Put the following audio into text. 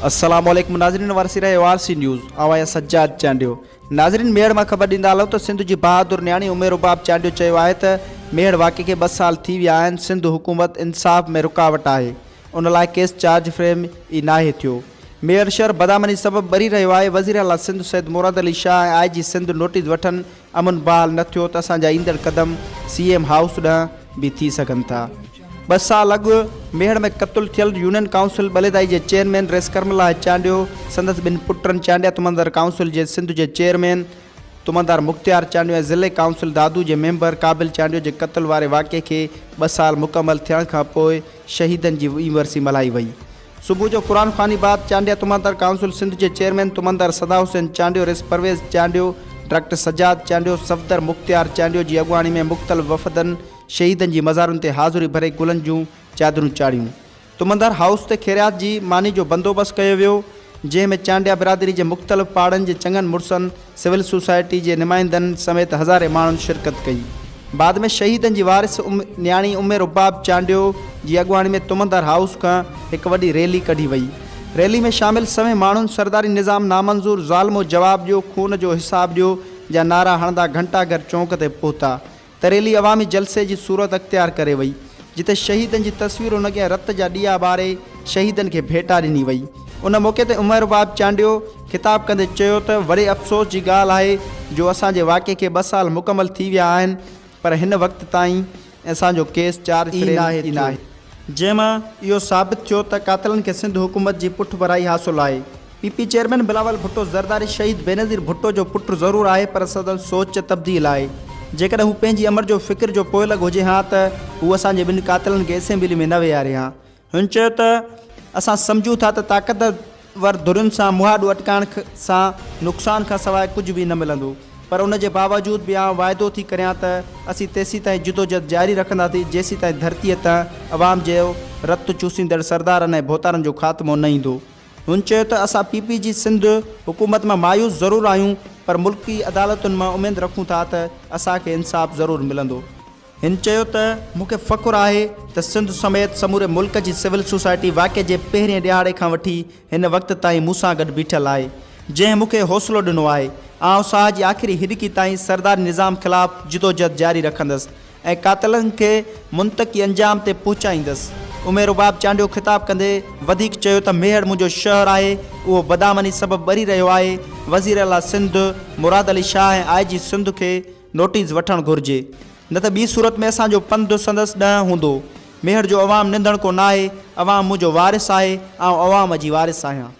السلام عليڪم ناظرين وارثي رهيو آر سي نيوز آئون آهيان سجاد چانڊيو ناظرين ميهڙ مان خبر ڏيندا هلون ته سنڌ جي بهادر نياڻي امي رباب چانڊيو چيو آهي ته ميهڙ واقعي کي ٻه سال ٿي ويا آهن سنڌ حڪومت انصاف ۾ رڪاوٽ آهي ان لاء ڪيس چارج فريم ئي ناهي ٿيو ميهڙ شهر بدامني سبب ٻري رهيو آهي وزيراعليٰ سنڌ سيد مراد علي شاهه ۽ آء جي سنڌ نوٽيس وٺن امن بحال نه ٿيو ته اسان جا ايندڙ قدم سي ايم هائوس ڏانهن به ٿي سگهن ٿا. ٻه سال اڳ ميهڙ ۾ قتل ٿيل يونين ڪائونسل ٻليدائي جي چيئرمين رئيس ڪرم الله چانڊيو، سندس ٻن پٽن چانڊيا تمندر ڪائونسل جي سنڌ جي چيئرمين تمندار مختيار چانڊيو ۽ ضلعي ڪائونسل دادو جي ميمبر قابل چانڊيو جي قتل واري واقعي کي ٻه سال مڪمل ٿيڻ کانپوء شهيدن جي ورسي ملهائي وئي. صبح جو قرآن خواني بعد چانڊيا تمندار ڪائونسل سنڌ جي چيئرمين تمندار صدا حسين چانڊيو، رئيس پرويز چانڊيو، ڊاڪٽر سجاد چانڊيو، صفدر مختيار چانڊيو جي اڳواڻي ۾ مختلف وفدن شهيدن جي مزارن تي حاضري ڀري گلن جون چادرون چاڙهيون. تمندار هائوس تي خيرات جي ماني جو بندوبست ڪيو ويو، جنهن ۾ چانڊيا برادري جي مختلف پاڙن جي چڱن مڙسن، سول سوسائٽي جي نمائندن سميت هزارين ماڻهن شرڪت ڪئي. بعد ۾ شهيدن جي وارث ام نياڻي ام رباب چانڊيو جي اڳواڻي ۾ تمندار هائوس کان هڪ وڏي ريلي ڪڍي وئي. ريلي ۾ شامل سوين ماڻهن سرداري نظام نامنظور، ظالمو جواب ڏيو، خون جو حساب ڏيو جا نعرا هڻندا گهنٽا گهر چونڪ تي پهتا. تريلي عوامي جلسي جي صورت اختيار ڪري وئي، جتي شهيدن جي تصويرن اڳيان رت جا ڏيئا ٻاري شهيدن کي ڀيٽا ڏني وئي. ان موقعي تي عمر رباب چانڊيو خطاب ڪندي چيو ته وڏي افسوس جي ڳالهه آهي جو اسان جي واقعي کي ٻه سال مڪمل ٿي ويا آهن پر هن وقت تائين اسان جو ڪيس چارج فريم ئي ناهي. جنهن مان اهو ثابت ٿيو ته قاتلن کي سنڌ حڪومت جي پٺڀرائي حاصل آهي. P P chairman Bilawal Bhutto Zardari شهيد بينظير ڀٽو جو پٽ ضرور آهي پر سندس سوچ تبديل آهي. جيڪڏهن هو پنهنجي امڙ جو فڪر جو پوئلڳ هجي هان ته هو اسان جي ٻن قاتلن کي اسيمبلي ۾ نه ويهاري هان. هن چيو ته اسان سمجهون ٿا ته طاقتور ڌرين سان مهاڏو اٽڪائڻ سان نقصان کان سواء ڪجهه به نه ملندو پر ان جي باوجود به آئون واعدو ٿي ڪريان ته اسين تيسيتائين جدوجھد جاري رکنداسين جيسيتائين ڌرتيء تان عوام جو رت چوسيندڙ سردارن ۽ ڀوتارن جو خاتمو نه ايندو. هن چيو ته اسان پي پي جي سنڌ حڪومت مان مايوس ضرور آهيون پر ملڪي عدالتن مان اميد رکون ٿا ته اسان کي انصاف ضرور ملندو. هن چيو ته مون کي فخر آهي ته سنڌ سميت سموري ملڪ جي سول سوسائٽي واقعي جي پهرين ڏهاڙي کان وٺي هن وقت تائين مون سان گڏ بيٺل آهي، جنهن مون کي حوصلو ڏنو آهي. آئون ساهه جي آخري هڏڪي تائين سرداري نظام خلاف جدوجهد جاري رکندس ۽ قاتلن کي منطقي انجام تي پهچائيندس. عمير رباب چانڊيو خطاب ڪندي وڌيڪ چيو ته ميهڙ منهنجو شهر آهي، اهو بدامني سبب ٻري رهيو آهي، وزيراعليٰ سنڌ مراد علي شاهه ۽ آء جي سنڌ کي نوٽيس وٺڻ گهرجي، نه ته ٻي صورت ۾ اسان جو پنڌ سندس ڏانهن هوندو. ميهڙ جو عوام ننڌڻڪو ناهي، عوام منهنجو وارث آهي، آئون عوام جي وارث آهيان.